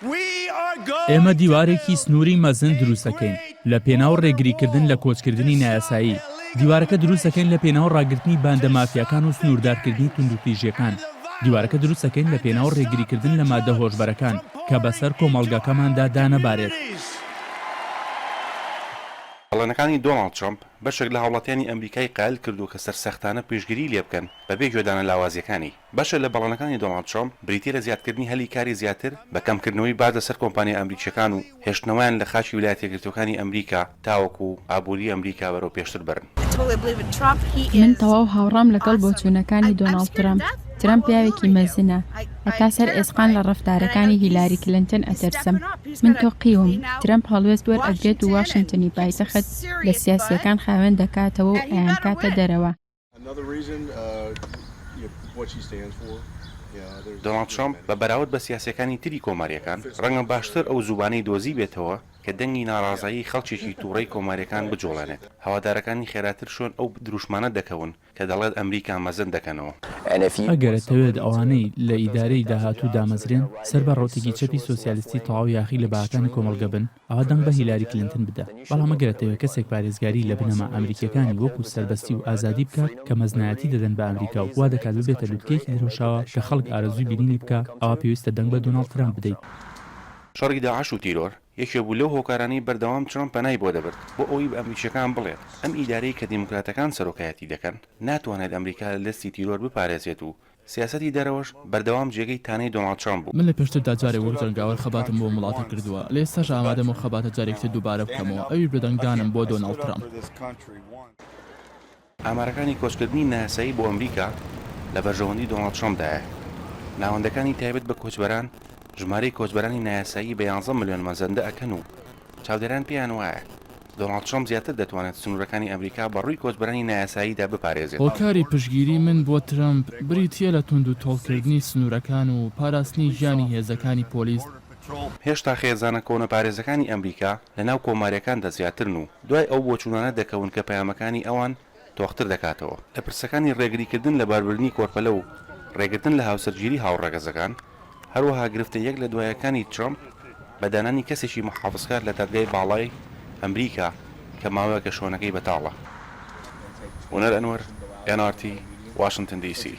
ئێمە دیوارێکی سنووری مەزن دروست دەکەین لە پێناو ڕێگریکردن لە کۆچکردنی نایاسایی. دیوارەکە دروست دەکەین لە پێناو ڕاگرتنی باندە مافیاکان و سنووردارکردنی توندوتیژییەکان. دیوارەکە دروست دەکەین لە پێناو ڕێگریکردن لە ماددە هۆشبەرەکان کە بەسەر کۆمەڵگاکەماندا دانەبارێت. بەڵێنەکانی دۆناڵد ترەمپ بەشێک لە هاوڵاتیانی ئەمریکای قایل کردووە کە سەرسەختانە پشتگیری لێبکەن بەبێ گوێدانە لاوازییەکانی. بەشێ لە بەڵێنەکانی دۆناڵد ترەمپ بریتییە لە زیادکردنی هەلی کاری زیاتر بە کەمکردنەوەی باج لەسەر کۆمپانیا ئەمریکییەکان و هێشتنەوەیان لە خاکی ویلایەتە یەکگرتووەکانی ئەمریکا تاوەکو ئابووریی ئەمریکا بەرەو پێشتر بەرن. من تەواو هاوڕام لەگەڵ بۆچوونەکانی دۆناڵد ترەمپ. ترەمپ پیاوێکی مەزنە. هەتا سەر ئێسقان لە ڕەفتارەکانی هیلاری کلنتن ئەترسم. من تۆقیوم. ترەمپ هەڵوێست وەرئەگرێت و واشنتنی پایتەخت لە سیاسییەکان خاوێن دەکاتەوە و ئەیانکاتە دەرەوە. دۆناڵد ترەمپ بە بەراورد بە سیاسییەکانی تری کۆمارییەکان، ڕەنگە باشتر ئەو زووبانەی دۆزیبێتەوە کە دەنگی ناڕازایی خەڵکێکی تووڕەی کۆمارییەکان بجوڵێنێت. هەوادارەکانی خێراتر شوێن ئەو دروشمانە دەکەون کە دەڵێت ئەمریکا مەزن دەکەنەوە. ئەگەر ئەتەوێت ئەوانەی لە ئیدارەی داهاتوو دامەزرێن سەر بە ڕەوتێکی چەپی سۆسیالیستی تەواو یاخی لە بەهاکانی کۆمەڵگە بن، ئەوا دەنگ بە هیلاری کلنتن بدە. بەڵام ئەگەر ئەتەوێت کەسێک پارێزگاری لە بنەما ئەمریکییەکانی وەکو سەربەستی و ئازادی بکات کە مەزنایەتی دەدەن بە ئەمریکا و وا دەکات ببێتە لوتکەیەکی درەوشاوە کە خەڵک ئارەزووی بینینی بکا، ئەوا پێویستە دەنگ بە دۆناڵد ترەمپ بدەیت. شەڕی داعش و تیرۆر یەکێ بوو لەو هۆکارانەی بەردەوام ترەمپ پەنای بۆ دەبرد بۆ ئەوەی بە ئەمریکییەکان بڵێت ئەم ئیدارەی کە دیموکراتەکان سەرۆکایەتی دەکەن ناتوانێت ئەمریکا لە دەستی تیرۆر بپارێزێت و سیاسەتی دەرەوەش بەردەوام جێگەی تانەی دۆناڵد ترەمپ بوو. من لە پێشتردا جارێک وەک جەنگاوەر خەباتم بۆ ئەم وڵاتە کردووە، لە ئێستاشدا ئامادەم ئەو خەباتە جارێکی تر دووبارە بکەمەوە، ئەویش بە دەنگدانم بۆ دۆناڵد ترەمپ. ئامارەکانی کۆچکردنی نایاسایی بۆ ئەمریکا لە بەرژەوەندی دۆناڵد ترەمپدایە. ناوەندەکانی تایبەت بە کۆچبەران ژمارەی کۆچبەرانی نایاسایی بە یانزە ملیۆن مەزەندە ئەکەن و چاودێران پێیان وایە دۆناڵد ترەمپ زیاتر دەتوانێت سنوورەکانی ئەمریکا بە ڕووی کۆچبەرانی نایاساییدا بپارێزێت. هۆکاری پشتگیری من بۆ ترەمپ بریتییە لە توندوتۆڵکردنی سنوورەکان و پاراستنی گیانی هێزەکانی پۆلیس. هێشتا خێزانە کۆنەپارێزەکانی ئەمریکا لە ناو کۆمارییەکاندا زیاترن و دوای ئەو بۆچوونانە دەکەون کە پەیامەکانی ئەوان تۆختر دەکاتەوە لە پرسەکانی ڕێگریکردن لە باربردنی کۆرپەلە و ڕێگرتن لە هاوسەرگیری هاوڕەگەزەکان، هەروەها گرفتە یەک لە دوایەکانی ترەمپ بە دانانی کەسێکی موحافزکار لە دادگای باڵای ئەمریکا کە ماوەیەکە شوێنەکەی بەتاڵە. هونەر ئەنوەر، ئێن ئاڕ تی، واشنتن دی سی.